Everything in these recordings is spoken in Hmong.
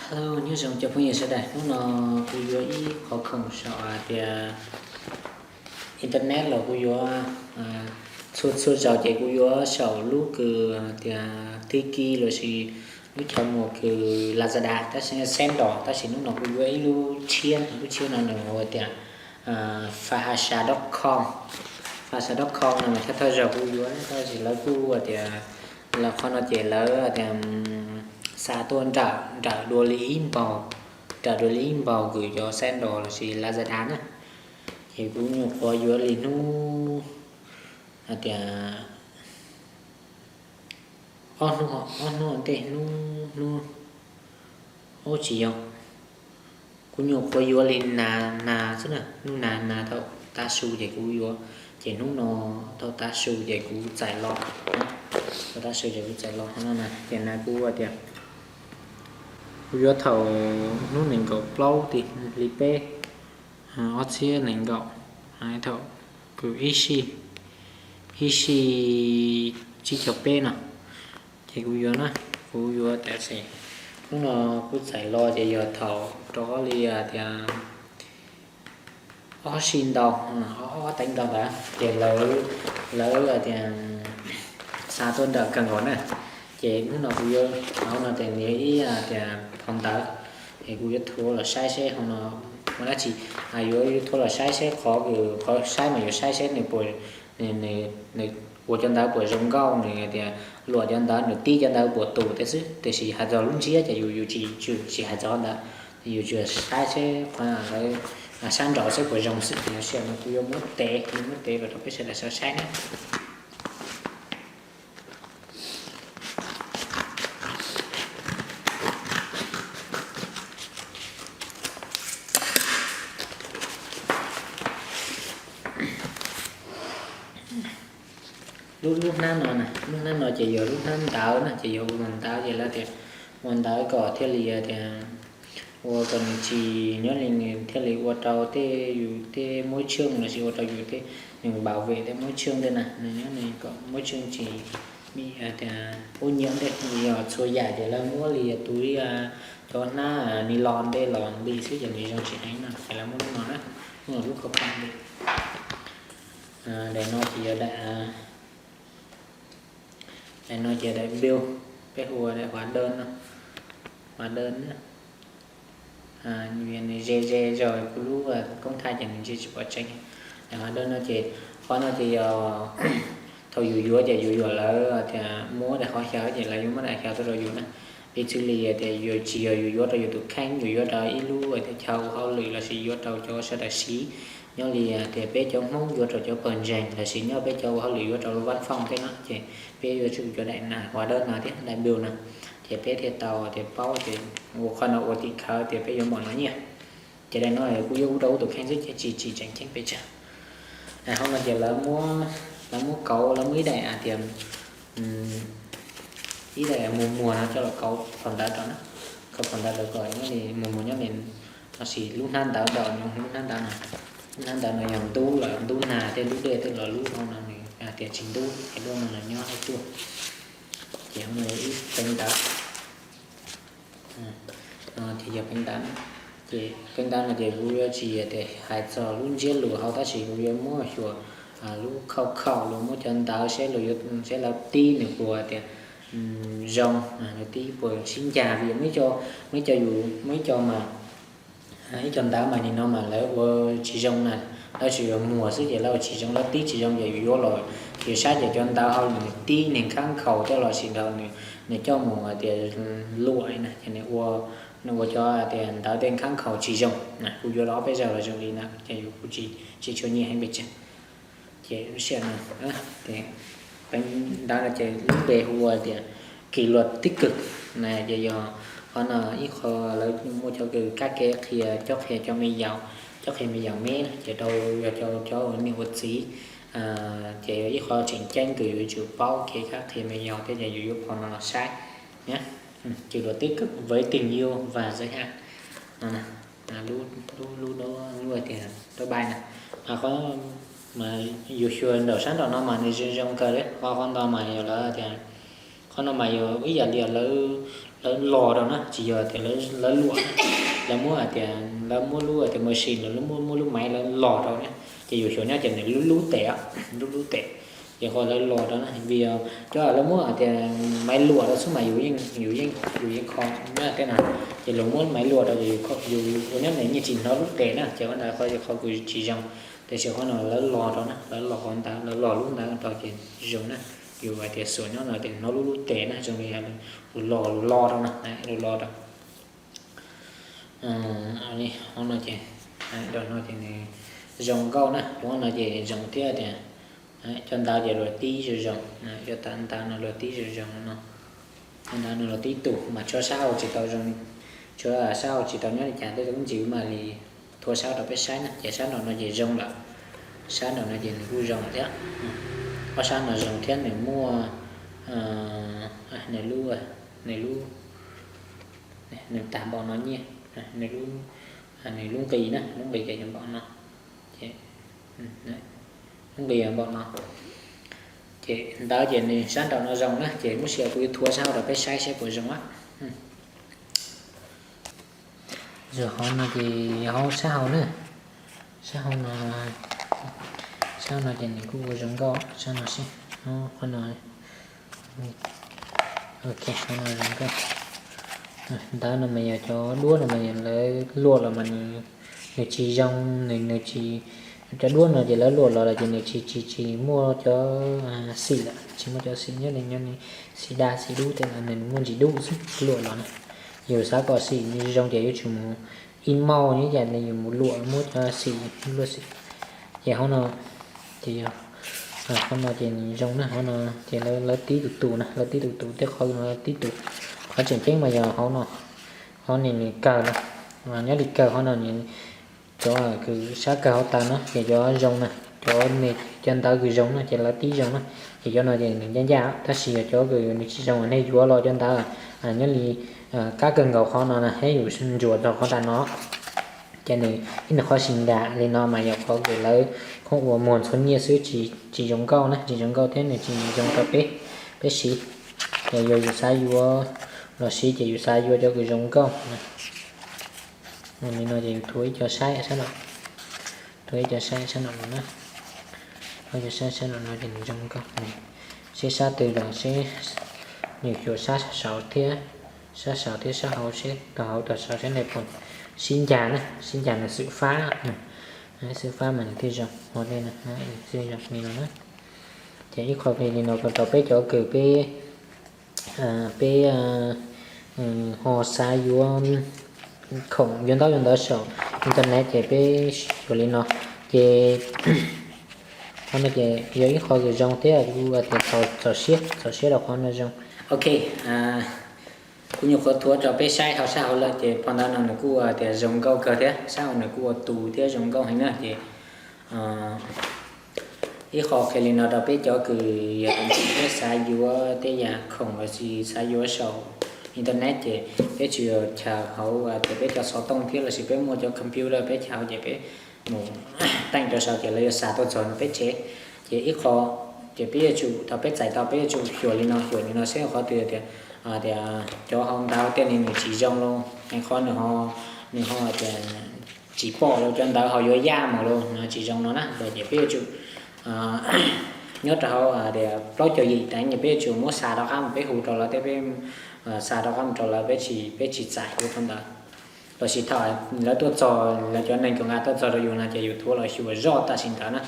Hello, nyob zoo cov phooj ywg sawv daws. Hnub no kuv yuav ib qhov khoom saum hais tias internet los kuv yuav, txhua txhua zaus ces kuv yuav saum lub kws tias Tiki lossis lub chaw muag kws Lazada, tab sis Sendol, tab sis hnub no kuv yuav ib lub tshiab, lub tshiab no nws hu tias fahasha dot com. Fahasha dot com no mas thawj thawj zaug kuv yuav, tab sis lawv kuj tias, lawv qhov no ces lawv tias xa tuaj nrawm, nrawm dua li ib npaug, nrawm dua li ib npaug kws cov Sendol lossis Lazada na. Ces kuv nyuam qhuav yuav li hnub hais tias ob hnub, ob hnub ntej, hnub, hnub, ub tsis yog, kuv nyuam qhuav yuav li nas, nas xwb na, hnub nas, nas thaum tav su ces kuv yuav, ces hnub no thaum tav su ces kuv txais los, thaum tav su ces kuv txais los no na, ces nas kuv tias kuv yuav thaum hnub nees nkaum plaub tim hli peb, ob txhiab nees nkaum, thaum kws ib sij, ib sij tsib caug peb no, ces kuv yuav na, kuv yuav tab sis hnub no kuv txais los ces yog thaum rov li tias ob sij ntau, ob teev ntau ntawd ces lawv, lawv tias xa tuaj nrawm kawg nkaus na. Ces hnub no kuv yuav, hauv no ces nws yog ib tias phau ntawv, es kuv yuav thuav los saib seb hauv no muaj dab tsi, yuav thuav los saib seb qhov, qhov saib mas yuav saib seb nws puas, nws ua cov ntawv puas zoo nkauj, nws tias luam cov ntawv, nws tib cov ntawv puas tus tej xwb, tiam sis hais txog lub ntsiab ces yus, yus tsis, tsis hais txog ntawd, yus tsuas saib seb qhov lawv sab nraud seb puas zoo xwb. Yog sim no kuv yuav muab tev, yuav muab tev los rau peb sawv daws saib na. Lub, lub hnab no na, lub hnab no ces yog lub hnab ntawv na, ces yog ua ntawv ces lawv tias ua ntawv kom thiaj li tias ua kom nws tsis, nyob li nws thiaj li ua rau tej yus tej muab tsheej lossis ua rau yus tej, nws npam vem tej muab tsheej tej na, nws nyob nws kom muab tsheej tsis ub nyiam tej. Yog txhua yam ces lawv muab li tus cov hnab ni los ntej los nti xwb ces nws zoo tsis heev no ces lawv muab lub no na, muab lub khau pam li. Daim no ces yog daim, daim no ces daim bill, peb hu ua daim hóa đơn no, hóa đơn na. Nws ze ze zog kuv lub koob thaij ces nws ntshe tsis pom tseeb. Daim hóa đơn no ces qhov no ces yog thaum yus yuav ces yus yuav lawv tias muab daim qhov xyov ces lawv yuav muab daim xyov tuaj rau yus na. Piv txwv li tias yus tsis yog yus yuav rau yus tus kheej, yus yuav rau ib lub tias chaw ua hauj lwm lossis yuav rau cov sawv daws siv, nyob li tias peb cov Hmoob yuav rau cov pawg ntseeg lossis nyob peb cov ua hauj lwm yuav rau lub văn phòng tej no ces peb yuav tsum yuav daim na, hóa đơn no thiab daim bill no, ces peb thiaj tau tias paub tias ua qhov no ua tim khawv tias peb yuav npaum no nyiaj. Ces daim no kuv yuav ua rau kuv tus kheej xwb ces tsis, tsis tseem ceeb pes tsawg. Hauv no ces lawv muab, lawv muab kauv, lawv muab ib daim hais tias ib daim muag muag no coj los kauv phau ntawv rau na, kauv phau ntawv rau kom nyob li muag muag nyob li, los sis lub hnab ntawv rau, lub hnab ntawv no, lub hnab ntawv no yog ntub los ntub nag tej, lub dej tej los lub hauv no nws hais tias tsis ntub ces lub no los nyob hauv tuaj. Ces hauv no yog ib peev ntawv. No ces yog peev ntawv. Ces peev ntawv no ces kuv yuav tsis tias hais txog lub ntsiab lus hauv tab sis kuv yuav muab xyuas lub khauj khaum los muab cov ntawv seb, seb lawv tib nws puas tias zoo, lawv tib puas sib ncag vim muaj ib co, muaj ib co yus, muaj ib co mas ib co ntawv mas nim no mas lawv ua tsis zoo na, lawv tsuas yuav muag xwb ces lawv ua tsis zoo, lawv tib tsis zoo ces yus yuav los, yus saib ces cov ntawv hauv nws tib niag khab khaum coj los sim nrog nws, nws coj mus hais tias luam li na ces nws ua, nws ua cov tias ntawv tej khab khaum tsis zoo na. Kuv yuav los ob peb zaug los zoo li na ces yus kuj tsis, tsis tshua nyiam heev pes tsawg. Ces lub sij hawm no, peev ntawv no ces lub npe hu ua tias kỷ luật tích cực na, ces yog qhov no ib qho lawv muaj cov kws kab ke qhia, cob qhia cov me yaus, cob qhia me yaus me na, ces rau yog cov, cov ua niam ua txiv, ces yog ib qho tseem ceeb kws yuav tsum paub kev kab qhia me yaus thiab ces yus yuav phau no los saib. Kỷ luật tích cực với tình yêu và giới hạn. Lub, lub, lub tias rab bai na, mas qhov mas yus xyuas nraum sab nraum no mas nws zoo zoo kawg li, qhov, qhov no mas yog lawv tias, qhov no mas yog ib yam li lawv, lawv los rau na, tsis yog tias lawv luam na. Lawv muab hais tias lawv muab lub tias machine, lawv muab lub maiv lawv los rau na, ces yus xyuas nyob ces nws lub lub tes, lub lub tes. Ces qhov lawv los rau na, vim cov lawv muab hais tias maiv luam rau xwb mas yus yeej, yus yeej kho nyob tej no. Ces luag muab maiv luam rau ces yus ua nyob nws yeej tsis hnov lub tes na, ces qhov ntawd qhov kws tsis zoo. Tiam sis qhov no lawv los rau na, lawv los qhov ntawd, lawv los lub ntawd rau ces zoo na. Yus hais tias xuas nyob no ces hnov lub lub tes na, zoo li lus los, lus los rau na, lus los rau. Qhov no ces, no ces nws zoo nkauj na, qhov no ces zoo thiab tias cov ntawv ces luag tib zoo zoo, cov ntawv no luag tib zoo zoo no. Cov ntawv no luag tib tus mas tshuav sab hauv tsis tau zoo, tshuav sab hauv tsis tau nyob li cas, tej tus ntsis mas li thuav sab rau peb saib na, ces sab nraum no ces zoo lawm, sab nraum no ces nws kuj zoo thiab. Ob sab no zoo thiab nws muaj, nws lub, nws lub, nws tag npaum no nyiaj, nws lub, nws lub nqis na, lub nqis ces npaum no, lub nqis npaum no. Ces ntawd ces nws sab nraum no zoo na, ces muab sia kuv yuav thuav sab hauv rau peb saib saib puas zoo a. Yog qhov no ces yog hauv sab hauv na, sab hauv no, sab no ces nws kuj ua zoo nkauj sab no seb, qhov no, ok, qhov no zoo nkauj. Ntawd no mas yog cov duab no mas yog lawv luam los mas nws tsis zoo, nws, nws tsis, cov duab no ces lawv luam los lawm ces nws tsis, tsis, tsis muaj cov xim lawm, tsis muaj cov xim nyob li, nyob li xim daj xim dub tej no nws muaj ntsis dub xwb luam los na. Yus xav kom xim nws zoo ces yuav tsum mus ib mauj nyob cas yus mus luam muab cov xim, luaj xim. Ces hauv no ces yog, hauv no ces nws zoo na, hauv no ces lawv tib tus tus na, lawv tib tus tus thiab qhov no tib tus. Qhov tseem ceeb mas yog hauv no, hauv ni nws kawg na, nyob li kawg hauv no nws, cov kws sab kawg hauv taw no ces cov zoo na, cov me, cov ntawv kws zoo na ces lawv tib zoo na. Ces cov no ces nws ncaj ncaj tab sis yog cov kws nws tsis zoo nej yuav los cov ntawv nyob li kab kawg nkaus qhov no na, thiab yus ntsuas rau qhov ntawm no ces nws ib nws qhov sis nram li no mas yog qhov kws lawv khoob ua muag ntxhua nyiaj xwb, tsis zoo nkauj na, tsis zoo nkauj thiab nws tsis zoo rau peb, peb siv. Ces yog yus xav yuav los siv ces yus xav yuav cov kws zoo nkauj. Li no ces yus thuav ib co saib sab no, thuav ib co saib sab no no na, ib co saib sab no no ces nws zoo nkauj. Seb sab twg los seb, nws xyuas sab saud thiab, sab saud thiab sab hauv seb, tog hauv tog saud seb nej puas sib ncag na, sib ncag nws xwm fab, xwm fab mas nws thiaj zoo, ua li no, thiaj zoo li no na. Ces ib qho li no rau peb cov kws peb, peb ho xav yuav khoom yuav ntaub yuav ntawv saum internet ces peb xyuas li no. Ces qhov no ces yog ib qho kws zoo thiab kuv tias txaus siab, txaus siab rau qhov no zoo. Ok, kuv nyuam qhuav thuav rau peb saib hauv sab hauv lawm ces phau ntawv no nws kuj tias zoo nkauj kawg thiab, sab hauv nws kuj ua tus thiab zoo nkauj heev na. Ces ib qho qhia li no rau peb cov kws yog tias peb xav yuav tej yam khoom los sis xav yuav saum internet ces peb tsuas yog chaws hauv tias peb cov xov tooj thiab los sis peb muaj cov computer peb chaws hauv ces peb mus teej rau saud ces lawv yuav xa tuaj txog no peb tsev. Ces ib qho ces peb yuav tsum thaum peb txais tau peb yuav tsum xyuas li no, xyuas li no seb qhov twg tias, tias cov hauv ntawv tej ni nws tsis zoo los qhov nws ho, nws ho tias tsis pom los cov ntawv ho yuav yaj mus los no tsis zoo no na. Ces peb yuav tsum nyob rau hauv tias plaub caug yim teev ces peb yuav tsum muab xa rov qab mus, peb hu rau lawv thiab peb xa rov qab mus rau lawv, peb tsis, peb tsis txais yuav qhov ntawd. Los sis thaum lawv tuaj txog, lawv cov neeg kws nqa tuaj txog rau yus no ces yus thuav los xyuas zoj tam sim ntawd na.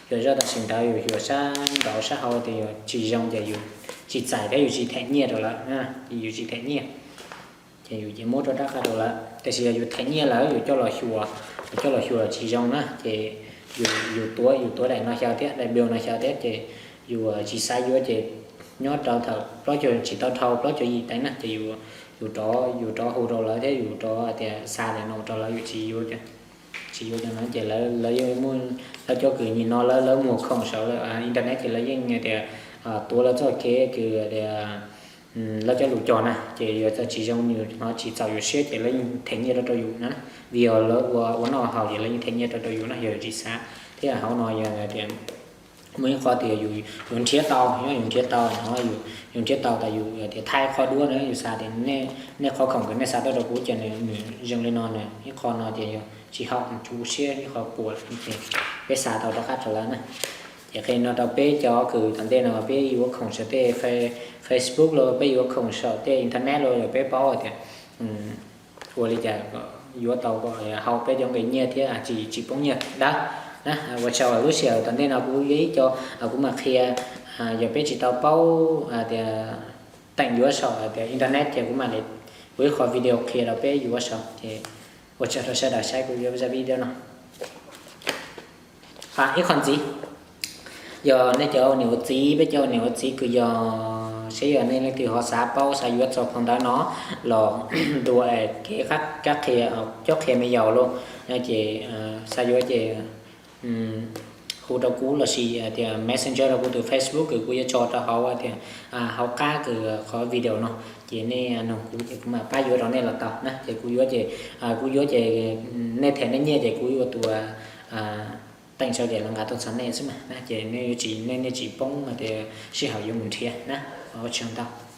Xyuas zoj tam sim ntawd yus xyuas sab nraud sab hauv tias yus tsis zoo ces yus tsis txais thiab yus tsis them nyiaj rau lawv, yus tsis them nyiaj. Ces yus ces muab rov rab qab rau lawv, tiam sis yog yus them nyiaj lawm yus coj los xyuas, yus coj los xyuas tsis zoo na ces yus, yus tuav, yus tuav daim no xyaw thiab, daim bill no xyaw thiab ces yus tsis xav yuav ces nyob rau thaum plaub caug, tsis tau dhau plaub caug yim teev na ces yus, yus rov, yus rov hu rau lawv thiab yus rov tias xa daim no rau lawv, yus tsis yuav, tsis yuav cov no ces lawv, lawv yeej muaj, lawv cov kws nim no lawv, lawv muag khoom saum lawv internet ces lawv yeej tias tuav lawv txoj kev kws tias lawv cov lus cog na ces yog txawm tsis zoo, yus hnov tsis txaus yus siab ces lawv yeej them nyiaj rau rau yus na. Vim yog lawv ua, ua noj haus ces lawv yeej them nyiaj rau rau yus na, yog yus tsis xav. Thiab hauv no yog tias Muaj ib qho tias yus nrhiav tau, yus nrhiav tau no, yus nrhiav tau tas yus tias thaij qhov duab na, yus xav tias nej qhov khoom kws nej xa tuaj rau kuv ces nws zoo li no, nws ib qho no ces yog tsis haum kuv siab ib qho puas ces peb xa tau rov qab rau lawv na. Ces qhia no rau peb cov kws tom ntej no peb yuav khoom saum tej Facebook los peb yuav khoom saum tej internet los yog peb paub tias ua li cas yuav tau kom haum peb cov nqe nyiaj thiab tsis tsis poob nyiaj dawb na. Ua tsaug lub sij hawm tom ntej no kuv yuav ib co kuv mam qhia, yog peb tsis tau paub tias teem yuav saum tias internet ces kuv mam li ua ib qho video qhia rau peb yuav saum ces ua tsaug rau sawv daws saib kuv yuav zaj video no. Ib qho ntxiv, yog nej cov ua niam ua txiv, peb cov ua niam ua txiv kws yog seb yog nej leej twg ho xav paub xav yuav txog phau ntawv no los dua es kev kab qhia, cob qhia me yaus lauj, ces xav yuav ces hu rau kuv lossis tias messenger rau kuv tus Facebook kws kuv yuav tso rau hauv tias hauv qab kws qhov video no, ces nej nug kuv ces kuv mam pab yuav rau nej los tau na. Ces kuv yuav ces, kuv yuav ces nej them nej nyiaj ces kuv yuav ua tus teem saum ces los nqa tuaj txog nej xwb mas na. Ces nej yuav tsis, nej nej tsis poob tias sij hawm yuav mus nrhiav na. Ua tsaug ntau.